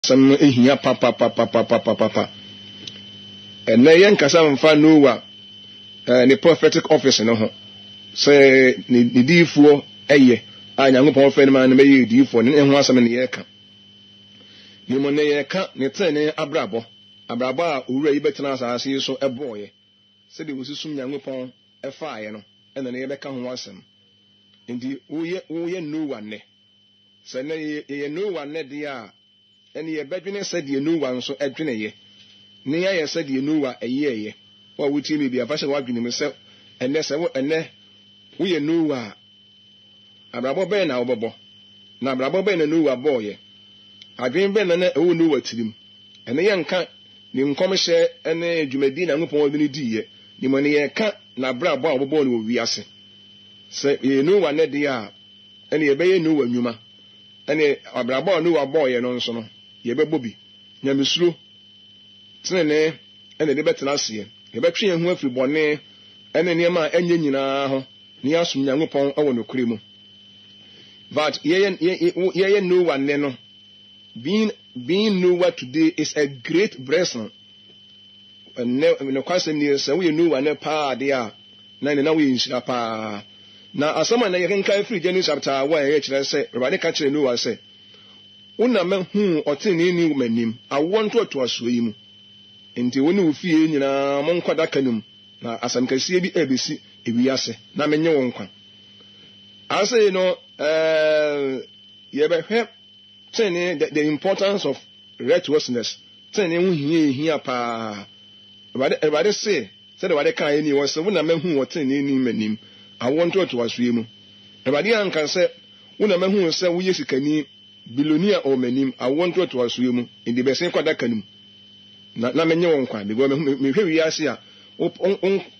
Asɛm no hia papapapapapapa. Ɛnnɛ yɛnkasa mfa Noah eh, ne prophetic office no ho sɛ ne ne diyifoɔ ɛyɛ a Nyankopɔn frɛ no ma no bɛyɛ diyifoɔ ne ne ho asɛm ne yɛreka. Na mmom ne yɛreka ne tenenee abrabɔ, abrabɔ a owura yi bɛtena asase yi so ɛbɔɔyɛ, sɛdeɛ wɔsi som Nyankopɔn ɛfaeɛ no, ɛna ne yɛbɛka ho asɛm. Nti woyɛ woyɛ Noah nnɛ. Sɛ nnɛ yɛyɛ Noa nnɛ deɛ a, ɛnne yɛbɛdwene sɛdeɛ Noa nso dweneeɛ, na yɛayɛ sɛdeɛ Noa yɛeɛ. Wo a wotie me biara, fa hyɛ w'adwene mu sɛ ɛnnɛ, sɛ wo, ɛnnɛ, woyɛ Noa a, abrabɔ bɛn na wobɛbɔ? Na abrabɔ bɛn na Noa bɔeɛ? Adwene bɛn na na ɛwɔ Noa tirim? Ɛnnɛ yɛnka ne nkɔmhyɛ ne dwumadie Nyankopɔn de no diiɛ, na mmom ɛnnɛ yɛreka n'abrabɔ a ɔbɔɔ no wɔ wiase. Sɛ yɛyɛ Noa nnɛ deɛ a, ɛnna yɛbɛyɛ Noa nnwuma. Ɛnna abrabɔ a Noa bɔeɛ no nso no, yɛbɛbɔ bi. Nyamesuro, tenenee na yɛde bɛtena aseɛ. Yɛbɛtwe yɛn ho afiri bɔne ne nneɛma a ɛnyɛ nyinaa ho na yɛasom Nyankopɔn wɔ nokorɛ mu. But yɛyɛ, yɛyɛ Noa nnɛ no, being, being Noah today is a great blessing. Ɛnnɛ, nokwasɛm nie, sɛ woyɛ Noa nnɛ paa deɛ a, na ɛnde na woyɛ nhyira paa. Na asɛm a nnɛ yɛkenkan firi Genesis chapter 1 yɛ kyerɛ sɛ Awurade ka kyerɛɛ Noa sɛ, Wo na mahuu ɔteneneeni wɔ m'anim, awoɔ ntoatoasoɔ yi mu. Enti wo ne wo fie nyinaa monkɔ adaka no mu, na asɛm kɛseɛ bi rebɛsi ewiase, na menye wo nkwa. Afei no, eh, yɛbɛhwɛ Trenee, the, the importance of righteousness. Trenee ho hia ehia paa. Awurade, Awurade se, sɛdeɛ Awurade kaeɛ nie, ɔse, Wo na mahu wɔ treneeni m'anim, awoɔ ntoatoasoɔ mu. Awurade anka sɛ, Wo na mahu sɛ woyɛ sikani, billionaire wɔ m'anim, awoɔ ntoatoasoɔ mu, enti bɛsen kɔ adaka no mu, na, na menye wo nkwa. Because mehu, mehwɛ wiase a, wo, wo,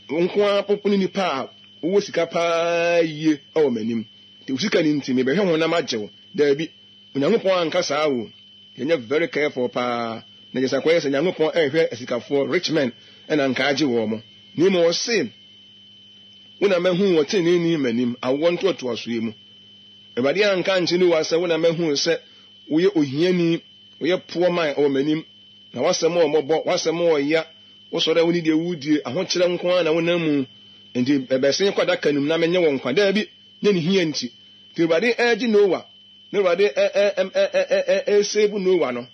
wo nko ara wo ne nipa a wowɔ sika paa yie wɔ m'anim. Nti wo sika no nti, mebɛhwɛ ho na magye wo. Daabi, Onyankopɔn anka saa o, yɛnyɛ very careful paa, na gyesɛ akɔyɛ sɛ Nyankopɔn ɛnhwɛ asikafoɔ, rich men, ɛna nka agye wɔn, na mmom ɔse, Wo na mahu wɔ teneneeni m'anim, awoɔ ntoatoasoɔ mu. Awurade anka ankyerɛ Noa sɛ, Wo na mahu sɛ woyɛ ohiani, woyɛ poor man wɔ m'anim, na w'asɛm wɔ mmɔbɔ, w'asɛm wɔ ya, wosɔre a wonni deɛ woredie, ahokyerɛ nko ara na wonam mu, enti bɛsen kɔ adaka no mu na menye wo nkwa. Daabi, nyɛ ne hia nti. Nti Awurade regye Noa, na Awurade resave Noa no,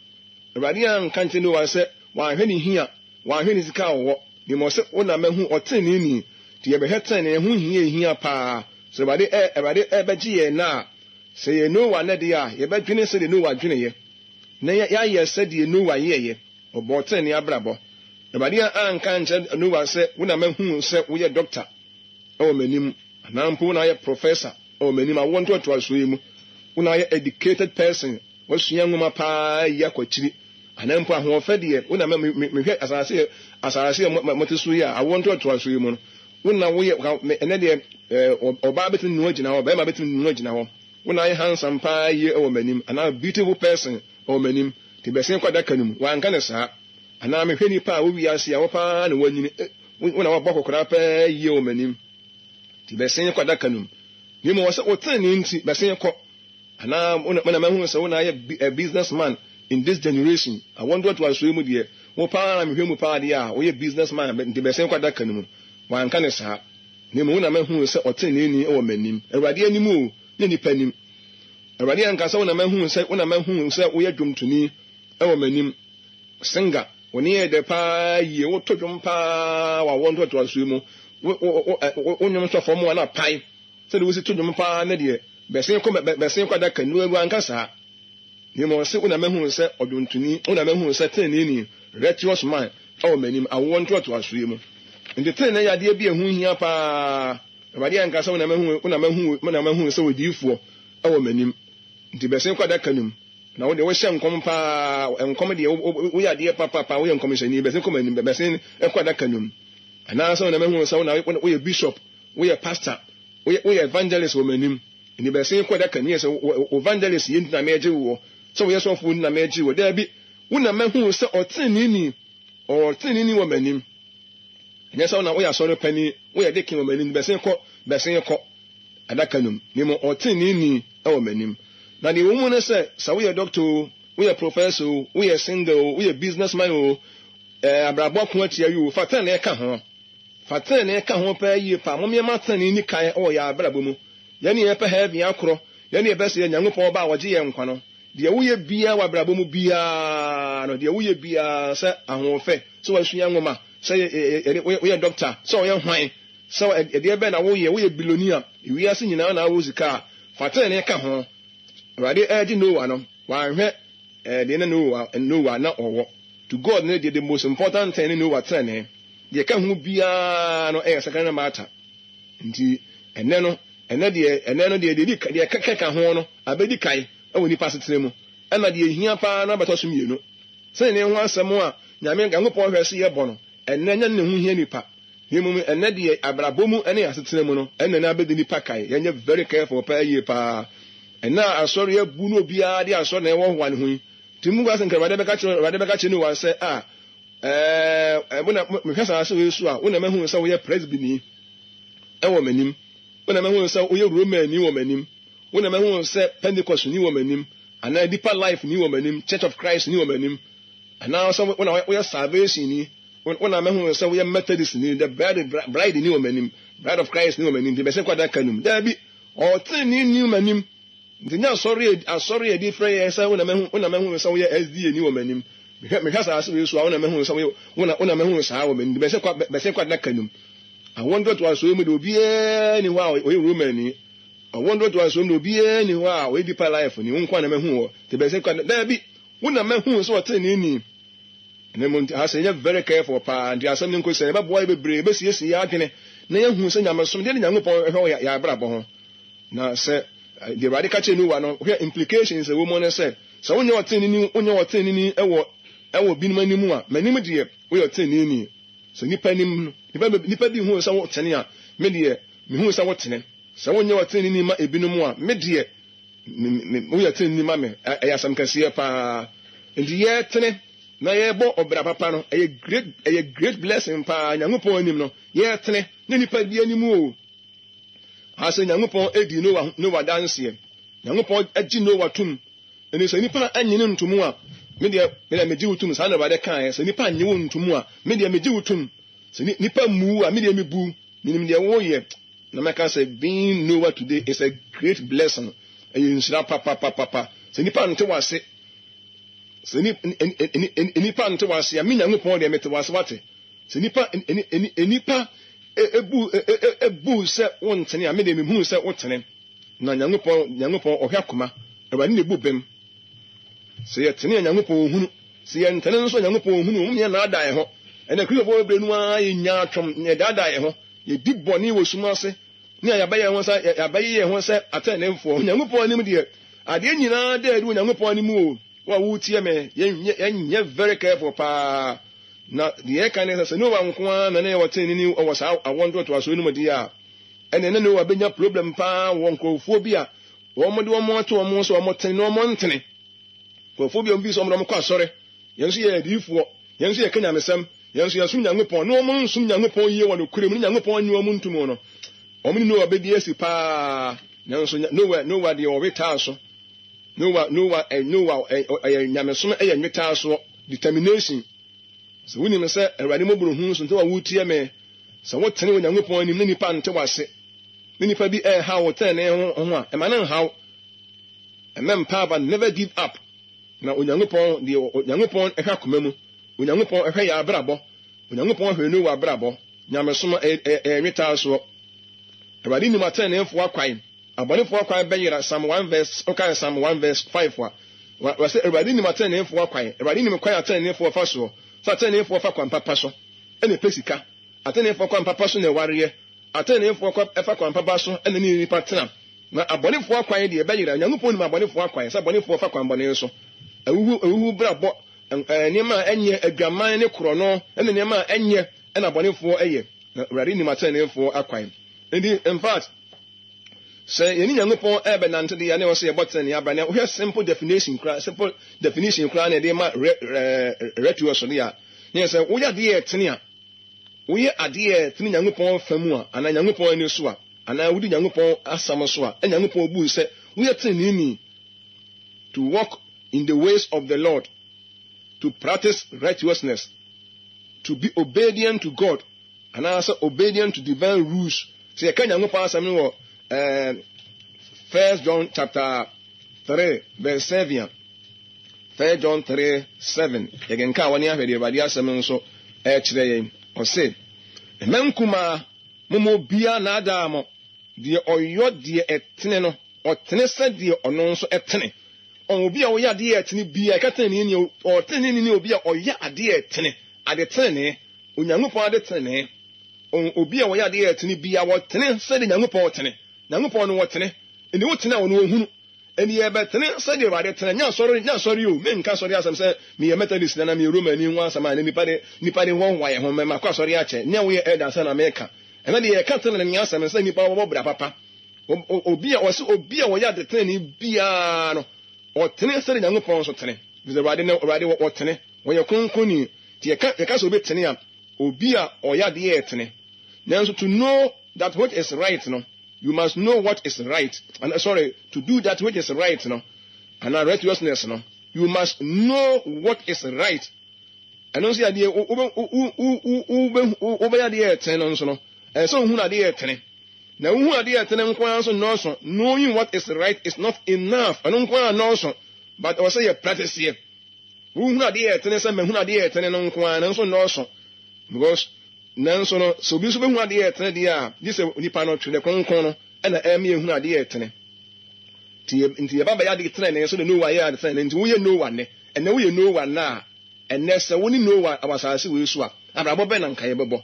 Awurade anka nkyerɛ Noa sɛ wanhwɛ ne hia, wanhwɛ ne sika a ɔwɔ, na mmom ɔse, Wo na mahu ɔteneneeni. Nti yɛbɛhwɛ tenenee ho hia ehia paa. Sɛ Awurade Awurade rebɛgye yɛn nnɛ a, sɛ yɛyɛ Noa nnɛ deɛ a, yɛbɛdwene sɛdeɛ Noa dweneeɛ, na yɛayɛ sɛdeɛ Noa yɛeɛ. Ɔbɔɔ tenenee abrabɔ. Awurade anka ankyerɛ Noa sɛ, Wo na mahu sɛ woyɛ dɔkta wɔ m'anim, anaa mpo wo na woayɛ professor wɔ m'anim, awoɔ ntoatoasoɔ yi mu, wo na woayɛ educated person, woasua nwoma paa yi akɔ akyiri, anaa mpo ahoɔfɛ deɛ, wo na mehwɛ asase asase a mote so yi a, awoɔ ntoatoasoɔ yi mu no, wo na woyɛ, ɛnɛ deɛ ɔbaa bɛtumi ne wo agyina hɔ, barima bɛtumi ne wo agyina hɔ, wo na ayɛ handsome paa yie wɔ m'anim, anaa beautiful person wɔ m'anim, nti bɛsen kɔ adaka no mu, wanka no saa. Anaa mehwɛ nnipa a wɔ wiase a wo paa na woanyini, wo na woabɔ akɔkoraa paa yie wɔ m'anim, nti bɛsen kɔ adaka no mu. Na mmom ɔsɛ wo tenenee nti, bɛsen kɔ. Anaa wo na mahunu sɛ wo na ayɛ a business man in this generation, awoɔ ntoatoasoɔ yi mu deɛ, wo paa na mehwɛ mu paa deɛ a, woyɛ business man, nti bɛsen kɔ adaka no mu. Wanka no saa. Na mmom wo na mahunu sɛ ɔteneneeni wɔ m'anim, Awurade anim o, nyɛ nnipa anim. Awurade anka sɛ wo na mahunu sɛ, wo na mahunu sɛ woyɛ dwomtoni wɔ m'anim. Singer, wo nne yɛ dɛ paa yie, woto dwom paa wɔ awoɔ ntoatoasoɔ mu, wo wo wo ɛ wo wo nnwom sɔ fam a na apae, sɛdeɛ wosi to dwom paa ne deɛ, bɛsen kɔ bɛ bɛsen kɔ adaka mu, wanka saa. Na mmom ɔse, wo na mahunu sɛ ɔdwontoni, wo na mahunu sɛ teneneeni, righteous man, wɔ m'anim, awoɔ ntoatoasoɔ mu. Nti tenenee yɛ adeɛ bi a ɛho hia paa. Awurade anka sɛ wo na mahu wo na mahu wo na mahunu sɛ odiyifoɔ wɔ m'anim, nti bɛsen kɔ adaka no mu. Na wo deɛ wohyɛ nkɔm paa, nkɔm deɛ woyɛ adeɛ papapa, woyɛ nkɔmhyɛni, bɛsen kɔ m'anim, bɛsen kɔ adaka no mu. Anaasɛ wo na mahu sɛ wo na woyɛ bishop, woyɛ pastor, woyɛ woyɛ evangelist wɔ m'anim, nti bɛsen kɔ adaka no mu, yɛ sɛ wo evangelist yɛ nti na megye woɔ, sɛ woyɛ sɔfoɔ nti na megye woɔ. Daabi, wo na mahu sɛ ɔteneneeni, ɔteneneeni wɔ m'anim. Ɛnyɛ sɛ wo na woyɛ asɔre panin, woyɛ deacon wɔ m'anim, nti bɛsen kɔ, bɛsen kɔ. Adaka no mu, na mmom ɔtreneeni wɔ m'anim. Na deɛ ɛwɔ mu ne sɛ, sɛ woyɛ dɔkta oo, Woyɛ professor o, woyɛ single o, woyɛ business man o, ɛɛ abrabɔ ko atia yi o, fa tenenee ka ho. Fa tenenee ka ho paa yie paa. Mom yɛma tenenee nni kan wɔ yɛn abrabɔ mu. Yɛn ne yɛpɛ heaven akorɔ, yɛn ne yɛpɛ sɛ yɛ Nyankopɔn ba a ɔgye yɛn nkwa no. Deɛ woyɛ biara wɔ abrabɔ mu biara no, deɛ woyɛ biara sɛ ahoɔfɛ, sɛ wasua nwoma, sɛ woyɛ doctor, sɛ ɔyɛ hwan, sɛ ɛdeɛ bɛn na woyɛ, woyɛ billionaire, wiase nyinaa na wowɔ sika a, fa tenenee ka ho. Awurade ɛregye Noah no, wanhwɛ deɛ na Noah, Noah na ɔwɔ. To God no deɛ the most important thing ne Noah tenenee. Deɛ ɛka ho biara no ɛyɛ secondary matter. Nti ɛnɛ no, ɛnɛ deɛ, ɛnɛ no deɛ deɛ deɛ ɛkeka ho no abɛdi kan wɔ nipa asetena mu. Ɛna deɛ ehia paa no abɛtɔ so mmienu. Tenenee ho asɛm a Nyame Nyankopɔn hwɛ sɛ yɛbɔ no, ɛnɛ nyɛ ne ho hia nipa. Na mmom ɛnnɛ deɛ abrabɔ mu ne asetena mu no ɛna na abɛdi nipa kan. Yɛnyɛ very careful paa yie paa. Ɛnnɛ a asɔre abu na obiara de asɔre na ɛwɔ hoa ne ho yi. Nti mu sɛ nka Awurade bɛka kyerɛ Awurade bɛka kyerɛ Noa sɛ a ɛɛ mo na mehwɛ saase wei so a wo na mahu sɛ woyɛ presbyni ɛwɔ m'anim. Wo na mahu sɛ woyɛ Romani wɔ m'anim. Wo na mahu sɛ Pentecostni wɔ m'anim anaa Deeper Life ni wɔ m'anim, Church of Christ ni wɔ m'anim. Anaa sɛ wo na woyɛ Salvation ni. Wo na mahu sɛ woyɛ Methodist ni, the bride, bride ni wɔ m'anim, bride of Christ ni wɔ m'anim, nti bɛsɛ kɔ adaka no mu. Daabi, ɔtene ni wɔ m'anim. Nti nyɛ asɔre asɔre a yɛde frɛ yɛn sɛ wo na mahu wo na mahu sɛ woyɛ SDA ni wɔ m'anim. Mehwɛ mehwɛ asase wei so a wo na mahu sɛ woyɛ wo na wo na mahu saa wɔ m'anim. Nti bɛsɛ kɔ bɛsɛ kɔ adaka no mu. Awo ntoatoasoɔ mu de obiara ni hɔ a ɔyɛ Roman ni. Awo ntoatoasoɔ mu de obiara ni hɔ a ɔyɛ Deeper Life ni. Wo nko na mahu wɔ. Nti bɛsɛ kɔ daabi, wo na mahu sɛ ɔtene ni. Ɛno mu nti, ha sɛ yɛnyɛ very careful paa, nti asɛm no nko sɛ yɛbɛboa yɛ bebree, yɛbɛsiesie yɛn adwene na yɛahu sɛ nyamesom deɛ ne Nyankopɔn hwɛ wɔ yɛn abrabɔ ho. Na sɛ deɛ Awurade ka kyerɛ Noa no, hwɛ implications ɛwɔ mu ne sɛ, sɛ wonyɛ ɔteneneeni, wonyɛ ɔteneneeni wɔ ɛwɔ binom anim a, m'anim deɛ woyɛ ɔteneneeni. Sɛ nipa anim no, nipa nipa bi hu sɛ wotene a, me deɛ mehu sɛ wotene. Sɛ wonyɛ ɔteneneeni ma ebinom a, me deɛ Woyɛ trenee ma me. Ɛyɛ asɛm kɛseɛ paa. Nti yɛtene na yɛbɔ ɔbra papa no, ɛyɛ great, ɛyɛ great blessing paa. Nyankopɔn anim no, yɛtene ne nipa bi anim o. Asɛ Nyankopɔn edi Noa, Noa danseɛ. Nyankopɔn agye Noa tum. Ɛni sɛ nipa nye no ntomu a, me deɛ, me deɛ megye wo tum. Saa na Awurade kaeɛ. Sɛ nipa nye wo ntomu a, me deɛ megye wo tum. Sɛ nipa mmu a, me deɛ mebu. Menim deɛ woyɛ. Na mɛka sɛ being Noah today is a great blessing. Ɛyɛ nhyira papapapapa. Sɛ nipa nte wase, sɛ nipa nte wase a, me Nyankopɔn deɛ mete wase wate. Sɛ nipa nipa ebu ebu sɛ wontene a, me deɛ mehu sɛ wotene. Na Nyankopɔn Nyankopɔn ɔhwɛ akoma. Awurade na ebu bem. Sɛ yɛtene a Nyankopɔn ohunu. Sɛ yɛntene nso a Nyankopɔn ohunu. Wɔn nyɛ naadaa yɛn ho. Ɛnna Kristofoɔ bebree no ara yɛ nyaatwom na yɛdaadaa yɛn ho. Yɛdi bɔne wɔ sum ase, ne a yɛabɛyɛ ho sɛ yɛabɛyɛ yɛn ho sɛ atɛnenfoɔ. Onyankopɔn anim deɛ, adeɛ nyinaa da adi wɔ Onyankopɔn anim o. Wo a woretie me, yɛnyɛ very careful paa. Na deɛ yɛka ne sɛ, sɛ Noa nko ara na na yɛwɔ tenenee wɔ saa awoɔ ntoatoasoɔ no mu deɛ a, ɛnneɛ na Noa bɛnya problem paa wɔ nkurɔfoɔ bi a wɔde wɔn ato wɔn so wɔn tene na wɔn ntene. Nkurɔfoɔ bi a wɔn bi sɛ wɔn de wɔn kɔ asɔre, yɛn nso yɛ adiyifoɔ, yɛn nso yɛka nyamesɛm, yɛn nso yɛsom Nyankopɔn, na wɔn nsom Nyankopɔn yie wɔ nokorɛ mu, ne Nyankopɔn nye wɔn ntom no, wɔn ne Noa bɛdi asi paa. Nanso Noa, Noa deɛ ɔwetaa so. Noa, Noa, eh, Noa, eh, ɛyɛ nyamesom ɛyɛ nwetaa soɔ, determination. Sɛ wonim sɛ Awurade mmɔborɔhunu so nti na wotie me, sɛ wotene wɔ Nyankopɔn anim na nipa nte w'ase, na nipa bi ɛrehaw wo tenenee ho ho a, ɛma no nhaw. Ɛmɛ mpa aba, never give up. Na Onyankopɔn deɛ, Onyankopɔn hwɛ akoma mu. Onyankopɔn hwɛ yɛn abrabɔ. Onyankopɔn hwɛ Noa abrabɔ. Nyamesom ɛyɛ nwetaa soɔ. Awurade nim ateneneefoɔ akwan. Abɔnefoɔ akwan bɛyera. Psalm 1 verse, wokae Psalm 1 verse 5 a, wɔsɛ Awurade nim ateneneefoɔ akwan. Awurade nim kwan ateneneefoɔ fa soɔ. Sɛ ateneneefoɔ fa kwan papa so ɛna ɛpɛ sika. Ateneneefoɔ kwan papa so na ɛwareɛ. Ateneneefoɔ kɔ ɛfa kwan papa so ɛna ne nipa tena. Na abɔnefoɔ akwan deɛ ɛbɛyera. Onyankopɔn nim abɔnefoɔ akwan, sɛ abɔnefoɔ fa kwan bɔne so. Awuhu, awuhu brabɔ, nneɛma a ɛnyɛ, adwaman ne korɔno, ne nneɛma a ɛnyɛ na abɔnefoɔ yɛ. Na Awurade nim ateneneefoɔ akwan. Enti, in fact, sɛ yɛne Nyankopɔn ɛrebɛnante deɛ, na ɛwɔ sɛ yɛbɔ tenenee abra. Na wohwɛ simple definition koraa, simple definition koraa na yɛde ma re, re, retuo so deɛ a, na yɛ sɛ woyɛ adeɛ a ɛtene a, Woyɛ adeɛ a ɛtene Nyankopɔn fa mu a, anaa Nyankopɔn ani so a, anaa wodi Nyankopɔn asɛm so a, Nyankopɔn bu wo sɛ woyɛ teneneeni. To walk in the ways of the Lord, to practice righteousness, to be obedient to God, anaasɛ obedient to divine rules. Sɛ yɛka Nyankopɔn asɛm no wɔ eh, First John chapter 3 verse 7 a, First John 3 7, yɛkenka a wɔne ahwɛ deɛ Awurade asɛm nso ɛkyerɛ yɛn. Ɔse, mma nkumaa, momma obiara naadaa mo, deɛ ɔyɔ deɛ ɛtene no, ɔtene sɛ deɛ ɔno nso ɛtene. Ɔn, obi a ɔyɛ adeɛ a ɛtene biara, ɛka tenenee ni, ɔtenenee ni obi a ɔyɛ adeɛ a ɛtene, ade tenenee, Onyankopɔn ade tenenee. Ɔn, obi a ɔyɛ adeɛ a ɛtene biara, ɔtene sɛdeɛ Nyankopɔn tene. Nyankopɔn no ɔtene. Ɛnni wotene a ɔno ɔhunu. Ɛnni yɛbɛtene sɛdeɛ Awurade tene. Nyɛ asɔre, nyɛ asɔre o, menka asɔre asɛm sɛ meyɛ Methodist anaa meyɛ Romani ho asɛm a ɛnɛ nipa de, nipa de hoahoa yɛn ho, mɛ makɔ asɔre akyɛ. Nyɛ woyɛ elder ansa na meka. Ɛnɛ deɛ yɛka tenenee asɛm sɛ nipa wɔbɔ bra papa. Obi a ɔse obi a ɔyɛ ade tenenee biara no, ɔtene sɛdeɛ Nyankopɔn nso tene. Efisɛ Awurade no, Awurade ɔtene, ɔyɛ kronkronni. Nti yɛka, yɛka sɛ obi tene a, obi a ɔyɛ adeɛ a ɛtene. Nanso to know that which is right no, you must know what is right. And, sorry, to do that which is right no, anaa righteousness no, you must know what is right. Ɛno nso yɛ adeɛ, wobɛyɛ adeɛ a ɛtene no nso no, ɛsɛ sɛ wohunu adeɛ a ɛtene. Na wohu adeɛ a ɛtene nko ara nso nnɔɔso. Knowing what is right is not enough. Ɛno nko ara nnɔɔso. But ɛwɔ sɛ yɛ practice yɛ. Wohunu adeɛ a ɛtene sɛ mahunu adeɛ a ɛtene no nko ara no nso nnɔɔso. Because nanso no, sɛ obi nso bɛhu adeɛ a ɛtene deɛ a, gye sɛ nipa no Twerɛ Kronkron no ɛna ɛma yɛhunu adeɛ a ɛtene. Nti yɛba bɛyɛ ade tenenee so de Noah yɛ ade tenenee. Nti woyɛ Noah nnɛ. Ɛnnɛ woyɛ Noah nnɛ a, Ɛnnɛ, sɛ wo ne Noa wɔ asase wei so a, abrabɔ bɛn na anka yɛbɛbɔ?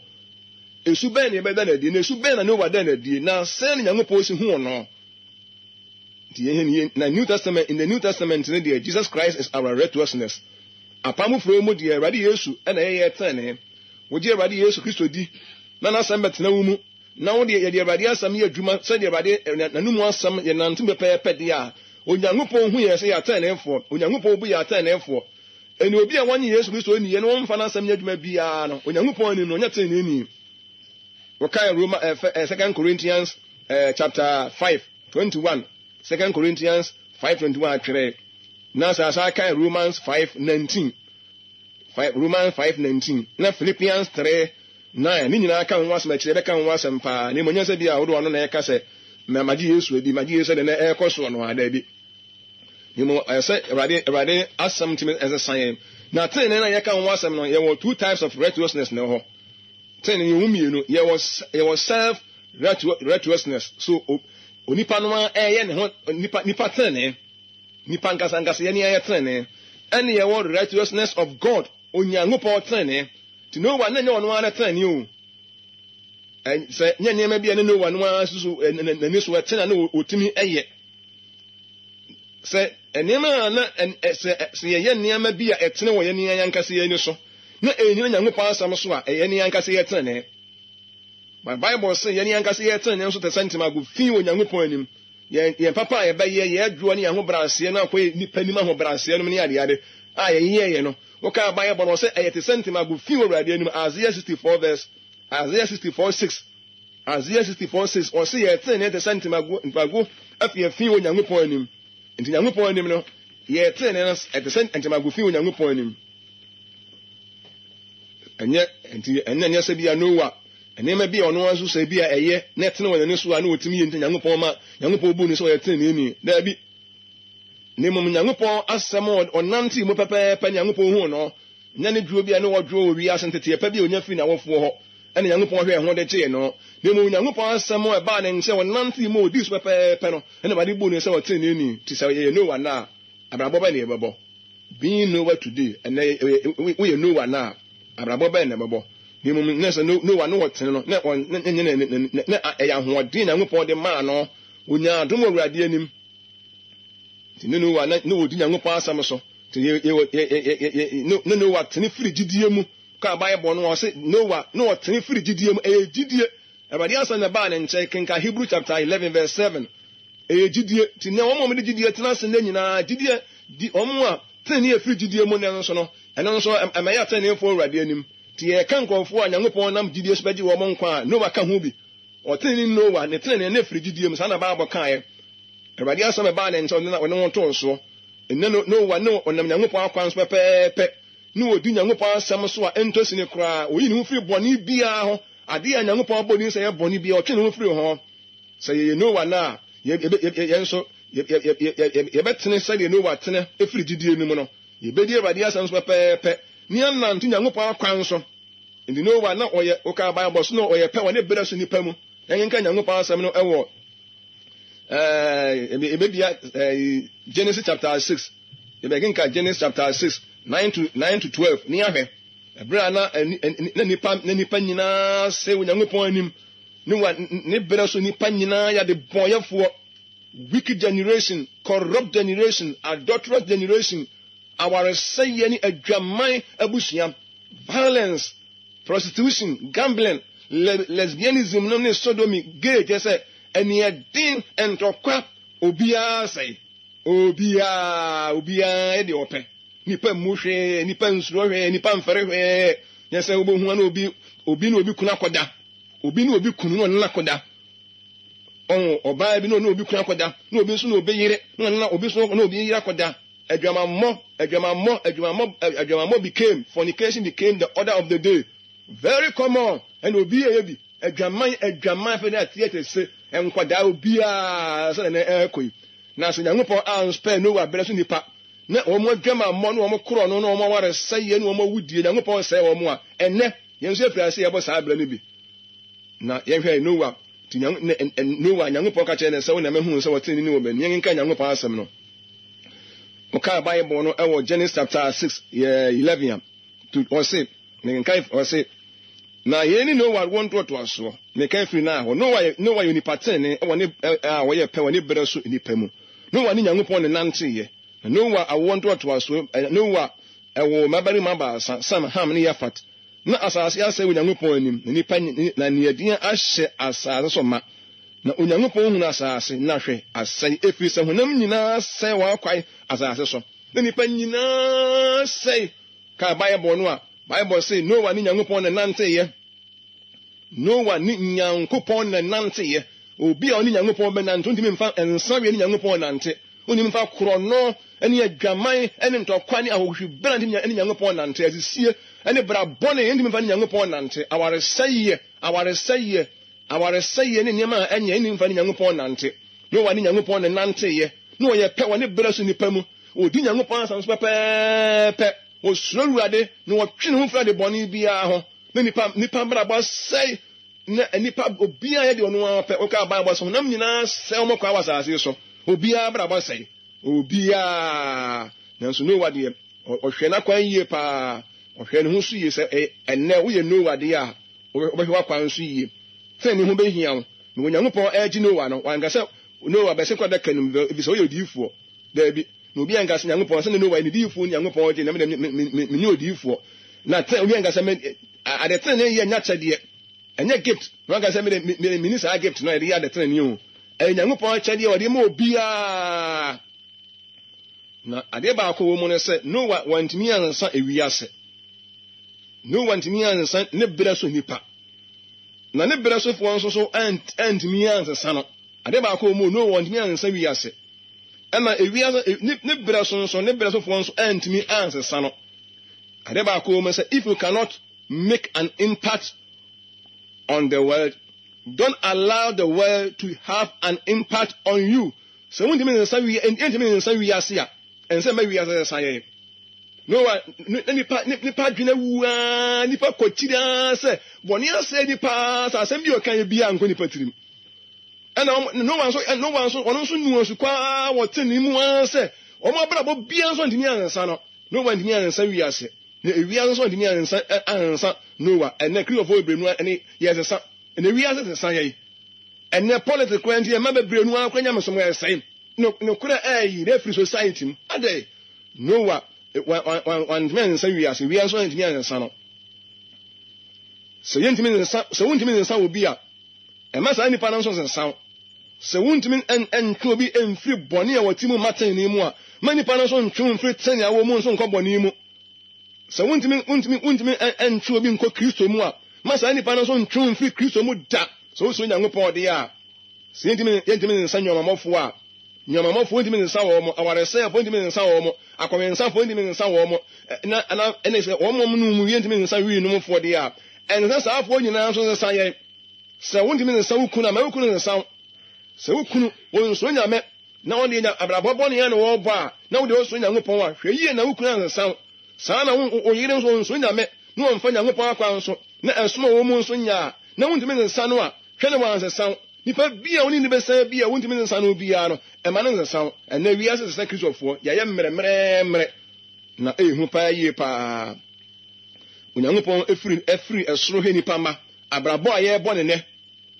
Esu bɛn na yɛbɛda no adi? Na esu bɛn na Noa daa no adi? Na sɛn na Nyankopɔn si huu no? Nti yɛhwɛ no yie. Na New Testament, in the New Testament no deɛ, Jesus Christ is our righteousness. Apam foforɔ mu deɛ, Awurade Yesu na ɛyɛ yɛn tenenee. Wogye Awurade Yesu Kristo di, na n'asɛm bɛtena wo mu, na wo deɛ yɛde Awurade asɛm yɛ adwuma sɛdeɛ Awurade n'anomu asɛm yɛnante mu pɛpɛɛpɛ deɛ a, Onyankopɔn hu yɛn sɛ yɛ ateneneefoɔ. Onyankopɔn bu yɛn ateneneefoɔ. Ɛnna obi a wannye Yesu Kristo anni na ɔmfa n'asɛm nyɛ adwuma biara no, Onyankopɔn anim no, ɔnyɛ teneneeni. Wɔkae Roma eh, eh, Second Corinthians eh, chapter 5, 21. Second Corinthians 5, 21 atwerɛ. Na sɛ asa kae Romans 5, 19. 5, Romans 5, 19. Na Philippians 3, 9. Ne nyinaa ka ho asɛm akyerɛ, ɛbɛka ho asɛm paa. Na mmom nyɛ sɛ bi a wode ɔno na ɛka sɛ, magye Yesu adi, magye Yesu adi na ɛrekɔ soɔ no a, daabi. Na mmom ɛsɛ sɛ Awurade Awurade asɛm tumi ɛsesa yɛn. Na tenenee na yɛka ho asɛm no, yɛwɔ two types of righteousness na ɛwɔ hɔ. Tenenee yɛwɔ mmienu, yɛwɔ yɛwɔ self righteousness. So onipa no ara ɛyɛ ne ho nipa nipa tenenee. Nipa nkasa nkasa yɛn yɛ tenenee. Ɛne yɛwɔ righteousness of God, Onyankopɔn tenenee. Ti Noah na nyɛ ɔno ara ne tenenee o. Sɛ nyɛ nneɛma bi a ne Noah no ara susu n'ani so ɛtena na otumi ɛyɛ. Sɛ nneɛma a na sɛ sɛ yɛyɛ nneɛma bi a ɛtene wɔ yɛn yɛn ankasa yɛn ani so na ɛnyina Nyankopɔn asɛm so a, ɛyɛ yɛn ankasa yɛ tenenee. But Bible se yɛn ankasa yɛ tenenee nso te sɛ ntemago fi wɔ Nyankopɔn anim. Yɛn yɛn papa a yɛbɛyɛ, yɛn adwoɔ ne yɛn ahobrɛaseɛ no akɔ nnipa anim ahobrɛaseɛ nom ne adeade a yɛyɛeɛ no. Wokaa Bible no, ɔsɛ ɛyɛ te sɛ ntemago fi wɔ Awurade anim. Isaiah 64 verse Isaiah 64 6. Isaiah 64 6, ɔse yɛn trenee te sɛ ntemago, ntemago afiafi wɔ Nyankopɔn anim. Nti Nyankopɔn anim no, yɛn trenee no ɛte sɛ ntemago fi wɔ Nyankopɔn anim. Ɛnyɛ nti ɛnyɛ nyɛ sɛ bia Noah nneɛma bi a ɔno ara nso sɛ bi a ɛyɛ na ɛtene wɔ n'ani so a na ɔtumi yɛ nti Nyankopɔn ma Nyankopɔn bu no sɛ ɔyɛ treneeni. Daabi. Na mmom Nyankopɔn asɛm a ɔnantee mu pɛpɛɛpɛ Nyankopɔn huu no. Nyɛ ne dwoɔ bi a na ɔdwoɔ wɔ wiase nteteɛ pa bi a ɔnya firii n'awofoɔ hɔ na Nyankopɔn hwɛɛ ho de gyee no, na mmom Nyankopɔn asɛm a ɛbaa ne nkyɛn a ɔnantee mu a ɔdii so pɛpɛɛpɛ no na Awurade buu no sɛ ɔteneneeni. Nti sɛ yɛyɛ Noa nnɛ a, abrabɔ bɛn na yɛbɛbɔ? Being Noah today, ɛnnɛ woyɛ Noa nnɛ a, abrabɔ bɛn na ɛbɛbɔ? Na mmom na sɛ Noa na ɔtene no, na na ɛyɛ ahoɔden Nyankopɔn de maa no, ɔnyaa adom wɔ Awurade anim. Nti ne Noa na na ɔdi Nyankopɔn asɛm so. Nti yɛ yɛ yɛ yɛ ne Noa tene firi gyidie mu. Ka Bible no ɔse Noa na ɔtene firi gyidie mu. Ɛyɛ gyidie. Awurade asɛm na ɛbaa ne nkyɛn. Kenka Hebrew chapter 11 verse 7. Ɛyɛ gyidie. Nti nea wɔn a wɔde gyidie tena ase nnɛ nyinaa gyidie di wɔn a tenenee firi gyidie mu nnɛ nso no, ɛno nso ɛma yɛ ateneneefoɔ Awurade anim. Nti yɛka nkurɔfoɔ a Nyankopɔn nam gyidie so bɛgye wɔn nkwa a, Noa ka ho bi. Ɔtenenee Noa, ne tenenee no firi gyidie mu. Saa na Bible kaeɛ. Awurade asɛm a ɛbaa ne nkyɛn, ɔde ne ho too soɔ. Ɛnnɛ no, Noa ne ɔnam Nyankopɔn akwan so pɛpɛɛpɛ, ne ɔdi Nyankopɔn asɛm so a ɛntɔ sini koraa. Ɔyi ne ho firi bɔne biara ho. Adeɛ a Nyankopɔn abɔ din sɛ ɛyɛ bɔne biara, ɔtwe ne ho firi ho. Sɛ yɛyɛ Noa nnɛ a, yɛn nso yɛbɛtene sɛdeɛ Noa tene firi gyidie no mu no. Yɛbɛdi Awurade asɛm so pɛpɛɛpɛ, ne yɛanante Nyankopɔn akwan so. Enti Noa na ɔyɛ, wokaa Bible so na ɔyɛ pɛ wɔ ne berɛ so nnipa mu. Yɛnkenkan Nyankopɔn asɛm no wɔ ɛbɛbia Genesis chapter 6. Yɛbɛkenkan Genesis chapter 6, 9 to 9 to 12 ne ahwɛ. Ɛberɛ a na na nipa na nipa nyinaa sɛ Onyankopɔn anim ne wa ne berɛ so nipa nyinaa yɛ adebɔnyɛfoɔ, wicked generation, corrupt generation, adulterous generation, awaresɛeɛ ne adwaman abusua, violence, prostitution, gambling, lesbianism nom ne sodomy, gay, kyerɛ sɛ aniɛden, ntɔkwa, obiara sɛe, obiara, obiara yɛ deɛ ɔpɛ. Nipa mmu hwee, nipa nsuro hwee, nipa mfɛre hwee. Nyɛ sɛ wobɛhu na obi, obi ne obi kunu akɔda, obi ne obi kunu na ɔne no akɔda. Ɔho, ɔbaa bi na ɔne obi kunu akɔda, na obi nso ne obi yere, na ɔne obi nso ne obi yere akɔda. Adwamammɔ, adwamammɔ, adwamammɔ, adwamammɔ became, fornication became the order of the day. Very common, ɛna obi yɛ bi. Adwaman, adwaman, afei na ateɛ se nkwadaa obiara sɛ na ɛrekɔ yi. Na sɛ Nyankopɔn anspare Noah berɛ so nipa, na wɔn adwamammɔ ne wɔn korɔno ne wɔn awaresɛeɛ ne wɔn awudie, Nyankopɔn sɛe wɔn a, ɛnnɛ, yɛn nso yɛfiri ase yɛbɔ saa berɛ no bi. Na yɛnhwɛ Noa, nti Noa, Nyankopɔn ka kyerɛɛ no sɛ, Wo na mahu sɛ ɔteneneeni wɔ m'anim. Yɛnkenkan Nyankopɔn asɛm no. Ɔkaa Bible no wɔ Genesis chapter 6, 11 a, to, ɔse, mekenkan, ɔse, Na yei ne Noa awoɔ ntoatoasoɔ. Mekan firi na hɔ. Noa yɛ, Noa yɛ onipa tenenee wɔ ne, a ɔyɛ pɛ wɔ ne berɛ so nnipa mu. Noa ne Nyankopɔn ne nanteeɛ. Na Noa awoɔ ntoatoasoɔ, Noa woo mmabarima baasa, Sam, Ham ne Yafat. Na asase asɛe wɔ Onyankopɔn anim, na nnipa na nneɛdeɛ ahyɛ asase so ma. Na Onyankopɔn hunuu asase, na hwɛ, asɛe, ɛfiri sɛ honam nyinaa asɛe wɔn akwan asase so. Na nnipa nyinaa sɛe. Kae Bible no a, Bible se Noa ne Nyankopɔn na ɛnanteeɛ. Noa ne Nyankopɔn na ɛnanteeɛ. Obi a ɔne Nyankopɔn bɛnante, ontumi mfa nsaweɛ ne Nyankopɔn nante. Ontumi mfa korɔno ne adwaman ne ntɔkwa ne ahohwibra ntumi ne Nyankopɔn nante. Asisie ne bra bɔne ntumi mfa ne Nyankopɔn nante. Awaresɛeɛ, awaresɛeɛ, awaresɛeɛ ne nneɛma a ɛnyɛ ntumi mfa ne Nyankopɔn nante. Noa ne Nyankopɔn na ɛnanteeɛ. Na ɔyɛ pɛ wɔ ne berɛ so nnipa mu. Ɔdi Nyankopɔn asɛm so pɛpɛɛpɛ. Ɔsuro Awurade na ɔtwe ne ho firi ade bɔne biara ho. Na nnipa, nnipa abrabɔ asɛe. Na nnipa, obiara yɛ deɛ ɔno ara pɛ. Wokaa Bible sɛ honam nyinaa sɛe wɔn kwan wɔ asase so. Obiara abrabɔ sɛe. Obiara. Nanso Noa deɛ, ɔhwɛ n'akwan yie paa. Ɔhwɛ ne ho so yie. Sɛ ɛnnɛ woyɛ Noa deɛ a, wobɛhwɛ w'akwan so yie. Sɛ ne ho bɛhia wo. Na Onyankopɔn regye Noa no, wanka sɛ, Noa, bɛsen kɔ adaka no mu, efisɛ woyɛ odiyifoɔ. Daabi. Na obi anka sɛ, Nyankopɔn, sɛdeɛ Noa yɛ ne diyifoɔ no Nyankopɔn regye, na me deɛ, me, me, me, menyɛ odiyifoɔ. Na tɛ, obi anka sɛ, me, ade tenenee yɛ nyɛ akyɛdeɛ. Ɛnyɛ gift. Na wanka sɛ, me deɛ, me, me, menni saa gift no a yɛde yɛ ade tenenee o. Ɛyɛ Nyankopɔn akyɛdeɛ a ɔde ma obiara. Na adeɛ baako wɔ mu ne sɛ, Noa wantumi ansa ewiase. Noa antumi ansa ne berɛ so nnipa. Na ne berɛ sofoɔ nso so antumi ansesa no. Adeɛ baako wɔ mu, Noa wantumi ansa wiase. Ɛna ewiase, ne, ne berɛ so nso, ne berɛ sofoɔ nso antumi ansesa no. Adeɛ baako wɔ mu sɛ, if you cannot make an impact on the world, don't allow the world to have an impact on you. Sɛ wontumi nsesa wi, ntumi nsesa wiase a, ɛnsɛ mma wiase sesa yɛn. Noa, na nipa, nipa adwene awu ara, nipa kɔ akyiri ara sɛ bɔne asɛe nipa ara sɛ asɛm bi a ɔka yɛ biara nkɔ nipa tirim. Ɛna wɔn, Noa nso, Noa nso, ɔno nso nuu asu kɔ ara wɔ tenenee mu ara sɛ wɔn abrabɔ biara nso ntumi ansa no. Noa ntumi ansa wiase, na ewiase nso ntumi ansa ansa Noa. Ɛnɛ Kristofoɔ bebree no ɛne yɛsesa, ɛnɛ wiase sesa yɛn. Ɛnɛ politics koraa nti ɛma bebree no ara koraa nyamesom ɛsɛe. No, nokorɛ ɛɛyere afiri society mu. Adɛn? Noa, wantumi ansa wiase, wiase nso antumi ansa no. Sɛ yɛntumi nsa, sɛ wontumi nsa obi a, ɛma saa nipa no nso nsesa wo. Sɛ wontumi ntwe obi mfiri bɔne a wɔte mu mma tenenee mu a, ma nipa no nso ntwe wo mfiri tenenee a wɔ mu nso nkɔ bɔne mu. Sɛ wontumi wontumi wontumi ntwe obi nkɔ Kristo mu a, ma saa nipa no nso ntwe wo mfiri Kristo mu da. Sɛ wosuro Nyankopɔn deɛ a, sɛ yɛntumi yɛntumi nsa nnwamamɔfoɔ a, Nnwamamɔfoɔ ntumi nsesa wɔn, awaresɛefoɔ ntumi nsesa wɔn, akɔwensafoɔ ntumi nsesa wɔn, na na ɛne sɛ wɔn a wɔnom wie ntumi nsesa wii nomfoɔ deɛ a, ɛnsɛ sɛ saa afoɔ nyinaa nso nsesa yɛn. Sɛ wontumi nsesa wo kunu a, ma wo kunu nsesa wo. Sɛ wo kunu, ɔnsuro Nyame, na ɔno deɛ nya abrabɔ bɔne a na ɔrebɔ a, na wo deɛ wosuro Nyankopɔn a, hwɛ yie na wo kunu ansesa wo. Saa ara na wo wo yere nso ɔnsuro Nyame, na ɔmfa Nyankopɔn akwan so, na ɛsom a ɔwɔ mu nso nyɛ a, na wontumi nsesa no a, hwɛ na wansesa wo. Nipa bi a wo ne no bɛsan bi a wontumi nsesa no biara no, mma no nsesa wo. Ɛnnɛ wiase sesa Kristofoɔ, yɛayɛ mmerɛmmerɛmmerɛ, na ɛyɛ hu paa yie paa. Onyankopɔn firi firi ɛsoro hwɛ nipa mma, abrabɔ a yɛrebɔ no nnɛ,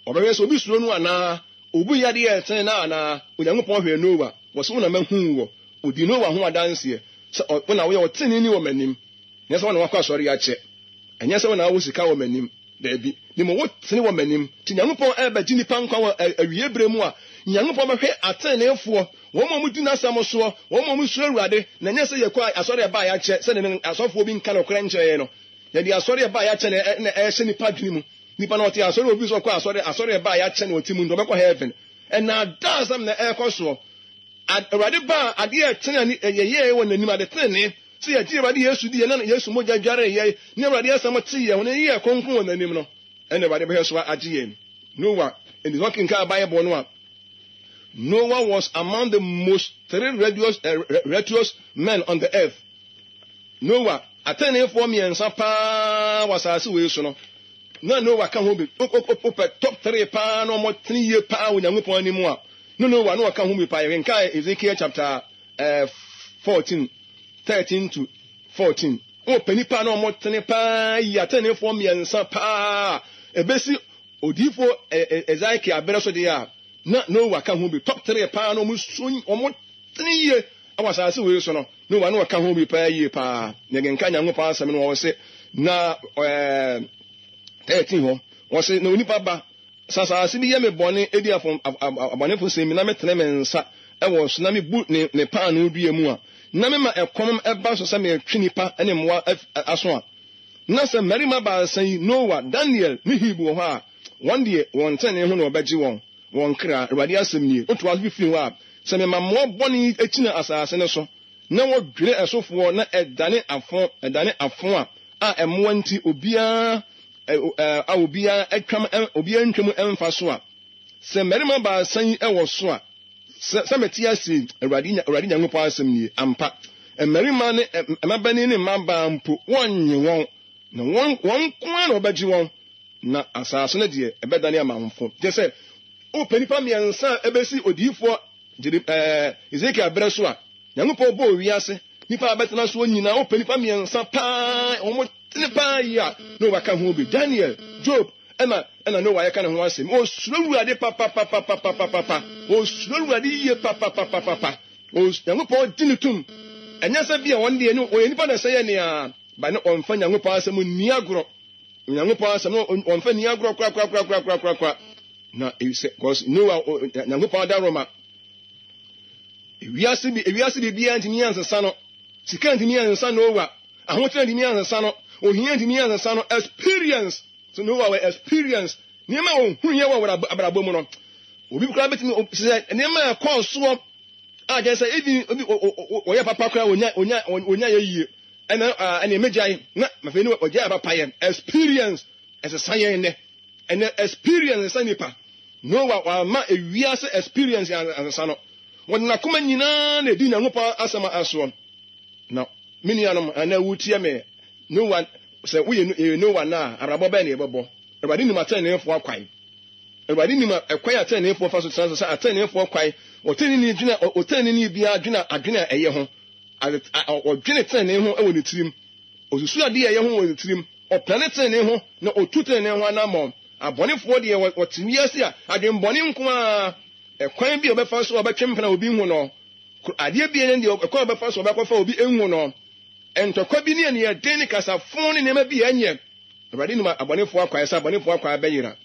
Ɔbɛhwɛ sɛ obi suro no anaa, obu yɛ adeɛ a ɛtene no anaa. Onyankopɔn hwɛɛ Noa, ɔse, Wo na mahu woɔ. Ɔdii Noa ho adanseɛ sɛ, Wo na woyɛ ɔteneneeni wɔ m'anim. Nyɛ sɛ wo na woakɔ asɔre akyɛ, ɛnyɛ sɛ wo na wowɔ sika wɔ m'anim, daabi, na mmom wotene wɔ m'anim. Nti Nyankopɔn rebɛgye nnipa nkwa wɔ awiei berɛ mu a, Nyankopɔn bɛhwɛ ateneneefoɔ, wɔn a wɔdi n'asɛm soɔ, wɔn a wɔsuro Awurade, na ɛnyɛ sɛ yɛkɔ asɔre a ɛbaeɛ akyɛ, sɛdeɛ asɔfoɔ bi nka nokorɛ nkyerɛ yɛn no. Yɛde asɔre a ɛbaeɛ akyɛ na ɛhyɛ nnipa adwene mu. Nipa na ɔte asɔre obi sɛ ɔkɔ asɔre asɔre ɛba a yɛakyɛ na ɔte mu nti ɔbɛkɔ heaven. Ɛnaadaa asɛm na ɛrekɔ soɔ. Awurade ba a adeɛ a ɛtene a yɛyɛɛ wɔ n'anim ade tenenee sɛ yɛgye Awurade Yesu di yɛ na Yesu mogya dwaree yɛn ne Awurade asɛm te yɛn ho na yɛyɛɛ kronkron wɔ n'anim no ɛna Awurade bɛhwɛ so agye yɛn. Noah, ɛnti sɛ ɔkenkan Bible no a, Noah was among the most three righteous, righteous men on the earth. Noa, ateneneefoɔ mmiɛnsa paa wɔ asase wei so no, na Noa ka ho bi. Wopɛ top three paa na wɔtene yie paa wɔ Nyankopɔn anim a, na Noa na ɔka ho bi paa. Yɛkenkan Ezekiel chapter eh, 14, 13 to 14. Wopɛ nipa na wɔtene paa yie, ateneneefoɔ mmiɛnsa paa, ɛbɛsi odiyifoɔ Ezekiel berɛ so deɛ a, Na Noa ka ho bi. Top three paa na wɔn su wɔn tene yie wɔ asase wei so no. Noa na ɔka ho bi paa yie paa. Na yɛnka Nyankopɔn asɛm no wɔ se na ɛɛ 13 hɔ. Wɔse na onipa ba sɛ asase bi yɛ me bɔne edi afɔm abɔnefo sɛm mi na metene me nsa wɔ so na mebu ne ne paanoo dua mu a na mema ɛkɔm ɛba so sɛ metwe nipa ne mmoa aso a na sɛ mmarima baasa yi, Noa, Daniel, ne Hiob wɔ hɔ a, wɔn deɛ, wɔn tenenee ho na wɔbɛgye wɔn, wɔn kra, Awurade asɛm nie. Wotoa so firi hɔ a, sɛ mema mmoa bɔne yi kyini asase no so, na wɔdwiri ɛsofoɔ, na ɛdane afõ, ɛdane afõ a, a mmoa nti obiara, a obiara atwam, obiara ntwam mfa so a, sɛ mmarima baasa yi wɔ so a, Sɛ, sɛ mete ase yi, Awurade, Awurade Nyankopɔn asɛm nie, ampa, mmarima ne mmabanin ne mmabaa mpo, wɔnnye wɔn, na wɔn, wɔn nko ara na wɔbɛgye wɔn, na asase no deɛ, ɛbɛdane amamfo. Kyerɛ sɛ, wopɛ nnipa mmiɛnsa a ɛbɛsi odiyifoɔ Jere, ɛɛ, Ezekiel berɛ so a, Nyankopɔn bɔɔ wiase, nnipa a bɛtena soɔ nyinaa, wopɛ nnipa mmiɛnsa paa, wɔn tene paa yi a, na wɔaka ho bi. Daniel, Job, ɛna ɛna Noa yɛka ne ho asɛm. Osuro Awurade papapapapapapa. Osuro Awurade yie papapapapa. Nyankopɔn gye no tom. Ɛnyɛ sɛ bi a wɔn deɛ no wɔyɛ nipa na ɛsɛ yɛ nea ba ne wɔmfa Nyankopɔn asɛm nni agorɔ. Nyankopɔn asɛm no wɔmfa nni agorɔ korakorakorakorakorakora. Na sɛ cause Noa Nyankopɔn adaworoma. Ewiase bi ewiase biribiara ntumi ansesa no. Sika ntumi ansesa Noa. Ahokyerɛ ntumi ansesa no. Ohia ntumi ansesa no. Experience. So Noa wɔ experience nneɛma a ohun yɛ wɔ abrabɔ mu no. Obi koraa betumi sɛ nneɛma a ɛkɔɔ soɔ a kyerɛ sɛ even obi wɔyɛ papa koraa onya onya onya yɛ yie ɛna ɛna emegyae na afei ne ɔgyae papa yɛ experience ɛsesa yɛn nnɛ ɛnɛ experience ɛsesa nipa. Noa wama ewiase experience ansesa no. Wɔde n'akoma nyinaa na edi Nyankopɔn asɛm asoɔ. Na me nuanom, anaa wotie me, Noa, sɛ woyɛ yɛyɛ Noa no a, abrabɔ bɛn na yɛbɛbɔ? Awurade nim atɛneneefoɔ akwan. Awurade nim ɛkwan a atɛneneefoɔ fa so tena so sɛ atɛneneefoɔ kwan. Ɔtɛneneni dwene, ɔtɛneneni biara dwene adwene a ɛyɛ ho. Ɔdwene tenenee ho wɔ ne tirim. Ɔsusu adeɛ a ɛyɛ ho wɔ ne tirim. Ɔpɛne tenenee ho na ɔtu tenenee ho anammɔn. Abɔnefoɔ deɛ wɔte wiase a adwenbɔne nko ara. Ɛkwan bi a ɔbɛfa so a ɔbɛtwe mpena obi nhu no. Adeɛ bi ne deɛ ɛkwan a ɔbɛfa so a ɔbɛkɔfa obi nhu no. Ntɔkwa bi ne aniɛden ne kasafo ne nneɛma bi a ɛnyɛ. Awurade nim abɔnefoɔ akwan sɛ abɔnefoɔ akwan bɛyera.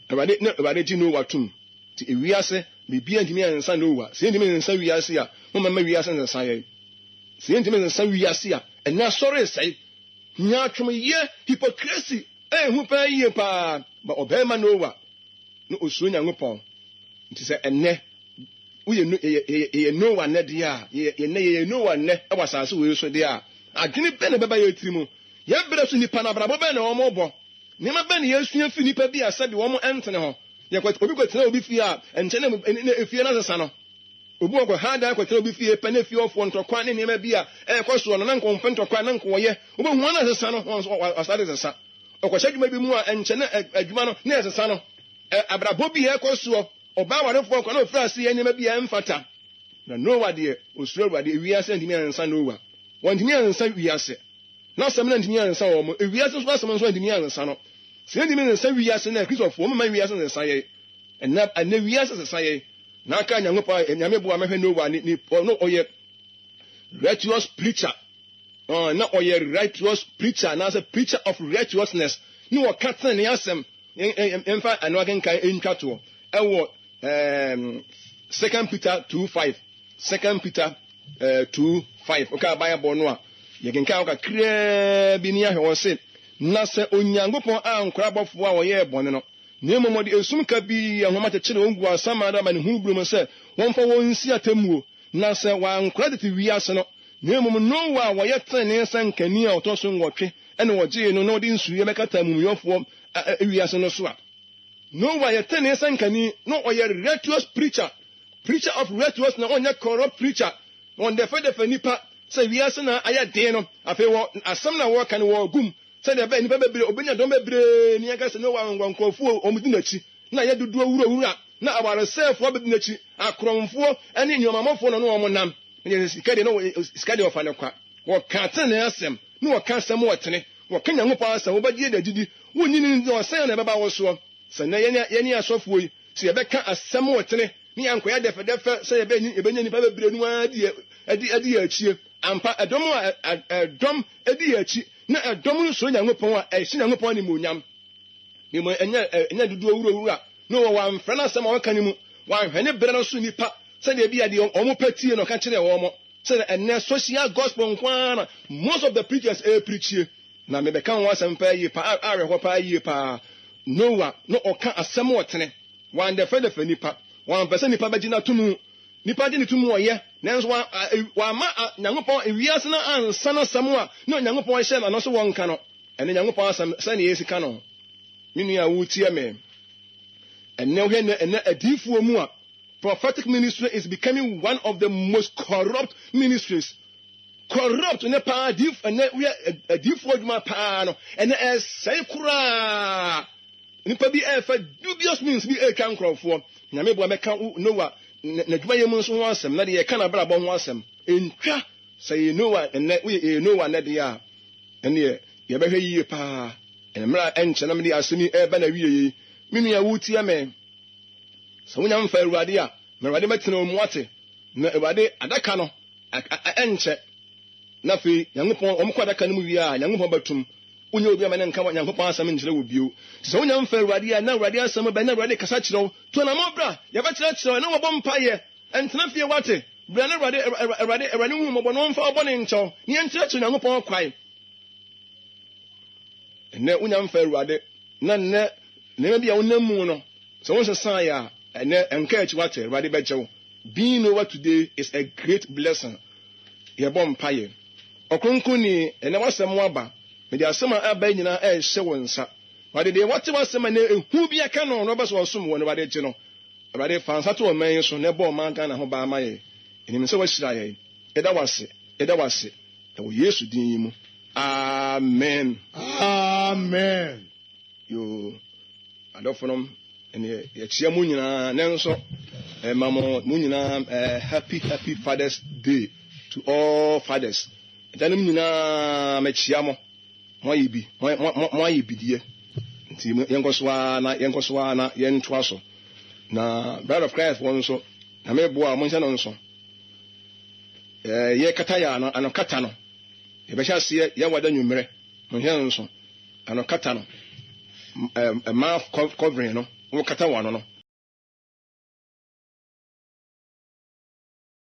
Awurade ne Awurade gye Noa tom. Nti ewiase biribiara ntumi ansa Noa. Sɛ yɛntumi nsa wiase a, momma mma wiase nsesa yɛn. Sɛ yɛntumi nsa wiase a, ɛnɛ asɔre resɛe. Nyaatwomyɛ, hypocrisy, ɛyɛ hu paa yie paa. Ba ɔbarima Noa na osuro Nyankopɔn. Nti sɛ ɛnɛ. Woyɛ no, yɛyɛ, yɛyɛ, yɛyɛ Noa nnɛ deɛ a, yɛyɛ, yɛn nnɛ yɛyɛ Noa nnɛ wɔ asase wei so deɛ a, adwene bɛn na ɛbɛba yɛn tiri mu? Yɛn berɛ so nnipa no, abrabɔ bɛn na wɔrebɔ? Nneɛma bɛn na yɛresua firi nnipa bi a sɛbe wɔn ntene ho? Yɛkɔ, obi kɔtena obi fie a, ɛnkyɛ na, na efie no asesa no. Obi wɔ kɔha dan kɔtena obi fie pɛ na efie hɔfoɔ ntɔkwa ne nneɛma bi a ɛrekɔ soɔ no, na nka wɔmpɛ ntɔkwa na nka wɔyɛ. Wobɛhu wɔn asesa no, wɔn nso wɔasane sesa. Ɔkɔhyɛ adwuma bi mu a, ɛnkyɛ na adwuma no na ɛsesa no. Abrabɔ bi a ɛrekɔ soɔ. Ɔbaa warefoɔ kɔ na ɔfiri ase yɛ nneɛma bi a ɛmfata. Na Noa deɛ, ɔsuro Awurade. Ewiase antumi ansa Noa. Wɔantumi ansa wiase. N'asɛm no antumi ansa wɔn. Ewiase nso asɛm nso antumi ansa no. Sɛ yɛntumi nsa wiase no a, Kristofoɔ, momma wiase nsesa yɛn. Ɛnnɛ, ɛnnɛ wiase sesa yɛn. Na aka Nyankopɔn, Nyame boa mɛhwɛ Noa ne, ne, ɔno ɔyɛ righteous preacher. Uh, na ɔyɛ righteous preacher anaasɛ preacher of righteousness. Ne ɔka tenenee asɛm. Yɛmfa ɛno akenkan ntwa toɔ ɛwɔ um, Second Peter 2:5. Second Peter 2:5. Woka Bible no a, yɛkenkan hɔ kakraa bi ne ahwɛ wɔ se, na sɛ Onyankopɔn ankora abɔfoɔ a wɔyɛɛ bɔne no, na mmom ɔde esum kabii nhoma kyekyeree wɔn guu asamando amanehunu bere mu sɛ wɔmfa wɔn nsi atemmuo, na sɛ wankora tete wiase no, na mmom Noa a wɔyɛ trenee sɛnkani a ɔtɔ so nwɔtwe na wɔgyee no na ɔde nsuyɛ bɛkataa amumuyɔfoɔ wiase no so a. Noa yɛ trenee sɛnkani na ɔyɛ righteous preacher, preacher of righteousness, na ɔnyɛ corrupt preacher. Wɔndɛfɛdɛfɛ nnipa sɛ wiase na ayɛ den no, afei wɔ asɛm na wɔreka no wɔregum sɛdeɛ ɛbɛyɛ nnipa bebree obenya dɔm bebree ne yɛnka sɛ Noa nkoa nkurɔfoɔ wɔn di n'akyi na yɛ dodoɔ wurawura na awaresɛefoɔ abɛdi n'akyi, akorɔmfoɔ ne nneɛmamɔfoɔ na ɔne wɔn nam. Na yɛ sika deɛ na sika deɛ ɔfa no kwa. Wɔka tenenee asɛm na wɔka asɛm a ɔtene. Wɔka Nyankopɔn asɛm, wobɛgye de agyidi. Wonnye no nni, ɔsɛe na ɛbɛba wo soɔ. Sɛ nnɛ yɛne yɛne asɔfoɔ yi, sɛ yɛbɛka asɛm a ɔtene ne yɛankɔyɛ dɛfɛdɛfɛ sɛ yɛbɛnye yɛbɛnya nnipa bebree no ara di adi adi yɛn akyie. Ampa, ɛdɔm a ɛdɔm di yɛn akyi na ɛdɔm nsuro Nyankopɔn a ɛhyɛ Nyankopɔn animuonyam. Na mmom ɛnyɛ ɛnyɛ dodoɔ wurawura na wɔ wɔamfrɛ n'asɛm a ɔka no mu, wɔanhwɛ ne berɛ no so nnipa sɛdeɛ ebia deɛ wɔn pɛ tie na ɔka kyerɛɛ wɔn. Sɛ ɛnnɛ social gospel nko ara na most of the preachers ɛrepreachie. Na mebɛka ho asɛm paa yie paa, awerɛhoɔ paa yie paa. Noah na ɔka asɛm a ɔtene. Wandɛfɛdɛfɛ nnipa. Wampɛ sɛ nnipa bɛgye no ato mu. Nnipa gye no to mu ɔyɛ, nanso wamma Nyankopɔn, wiase no ansa n'asɛm a na Onyankopɔn hyɛɛ n'ano sɛ wɔnka no. Ɛne Nyankopɔn asɛm sɛnea yɛsi ka no. Me nua a woretie me, ɛnnɛ wohwɛ nnɛ ɛnnɛ adiyifoɔ mu a, prophetic ministry is becoming one of the most corrupt ministries. Corrupt ne paa adiyifoɔ ɛnnɛ wohwɛ adiyifoɔ adwuma paa no, ɛnnɛ ɛsɛe koraa. Nipa bi ɛrefa dubious means bi ɛretwa nkorɔfoɔ. Nyame boa mɛka Noah n'adwumayɛ mu nso ho asɛm na deɛ yɛka n'abrabɔ ho asɛm. Ntwa sɛ yɛ Noah ɛnnɛ woyɛ yɛ Noah nnɛ deɛ a, Ɛnneɛ, yɛbɛhwɛ yie paa. Mmerɛ a ɛnkyɛ na mede asɛm yi reba n'awieeɛ yi, me nua woretie me? Sɛ wonya mfa Awurade a, ma Awurade mmɛtena wo mu, wate? Na Awurade adaka no, ɛnkyɛ na afei Nyankopɔn, wɔn kɔ adaka no mu wie a, Nyankopɔn bɛtom. Wonyɛ obi a ma ne nka Nyankopɔn asɛm nkyerɛ wo bio. Sɛ wonya mfa Awurade a, na Awurade asɛm bɛn, na Awurade kasa kyerɛ wo. Tu anammɔn bra, yɛbɛkyerɛkyerɛ wo, na wɔbɔ mpaeɛ. Ntena fie, wate? Bra na Awurade, Awurade, Awurade nhu wo mmɔbɔ na ɔmfa wo bɔne nkyɛ wo, na yɛnkyerɛkyerɛ Onyankopɔn kwan. Ɛnnɛ, wonya mfa Awurade, na nnɛ nneɛma bi a wonam mu no, sɛ wonsesaeɛ a, ɛnnɛ ɛnka akyi, wate? Awurade bɛgye wo. Being Noah today is a great blessing. Yɛbɔ mpaeɛ. Ɔkronkronni, ɛnnɛ w'asɛm aba. Mede asɛm a aba yi nyinaa ɛrehyɛ wo nsa. Awurade, deɛ wate w'asɛm ɛnnɛ, ehu bi aka no, na ɔbɛ sɛ ɔsom wɔ no, Awurade gye no. Awurade, fa nsa to ɔman yi so na bɔ ɔman Ghana ho ban ma yɛn. Yɛnim sɛ woahyira yɛn. Yɛda wo ase. Yɛda wo ase. Ɛwɔ Yesu din yi mu. Amen. Amen. Yoo, adɔfonom, ɛneɛ yɛkyia mo nyinaa, nanso ɛma mo mo nyinaa eh, happy happy Father's Day to all fathers. Agyanom nyinaa mɛkyia mo. Moayɛ bi, moayɛ bi deɛ. Nti yɛnkɔ so ara na yɛnkɔ so ara na yɛntoa so. Na Bride of Christ foɔ nso, Nyame boa a, monhyɛ no nso. Ɛɛ yɛkata yɛ ano, ano kata no. Yɛbɛhyɛ aseɛ yɛwada nwummerɛ, monhyɛ no nso. Ano kata no, ɛɛ mouth covering no, wokata wɔ ano no.